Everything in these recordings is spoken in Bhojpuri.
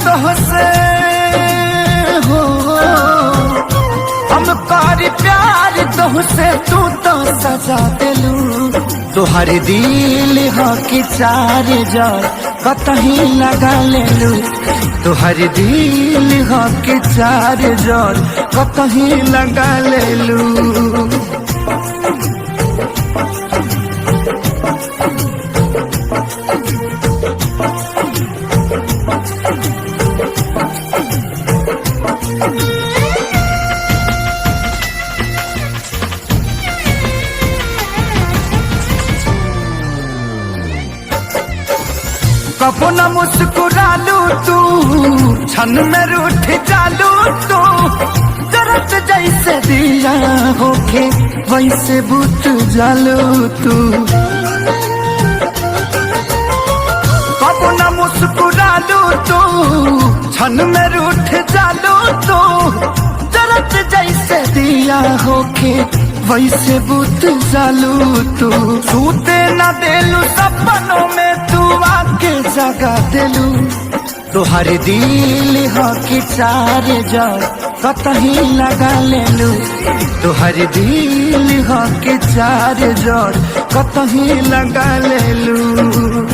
तोहसे हो, हम कारी प्यार तोहसे तू तो सजा देलू। तोहर दिल हो कि चार जार कतही लगा लेलू। तोहर दिल हो कि चार जार कतही लगा लेलू। कबो न मुस्कुरालू तू, क्षण में रूठ जालू तू। जरत जैसे दिया होके वैसे बुत जालू तू। कबो न मुस्कुरालू तू, क्षण में रूठ जालू तू। जरत जैसे दिया होके वैसे बुत जालू तू। सूते न देलू सपनों में तू आके जगा देलू। तोहर दिल हो कि चार जार कतही लगा लेलू। तोहर दिल हो कि चार जार कतही लगा लेलू।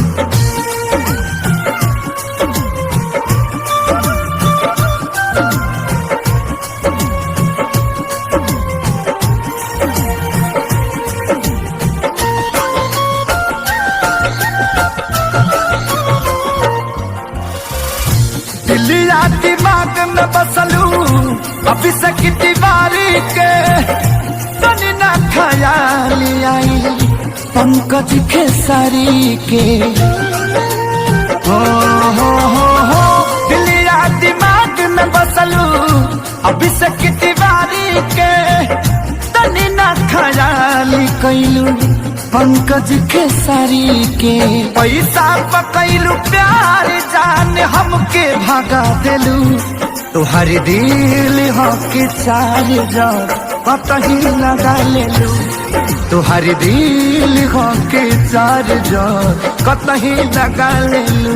दिलिया दिमाग में बसलू अभिषेक तिवारी के, तनी ना ख्याल आई पंकज खेसारी के। हो हो दिलिया दिमाग में बसलू अभिषेक तिवारी के, तनी ना ख्याल कैलू पंकज खेसारी के। पैसा पकैलू प्यार जान हमके भगा देलू। तुहर दिल हो के चार जार कतही लगा लेलू। तुहर दिल हो के चार जार कतही लगा लेलू।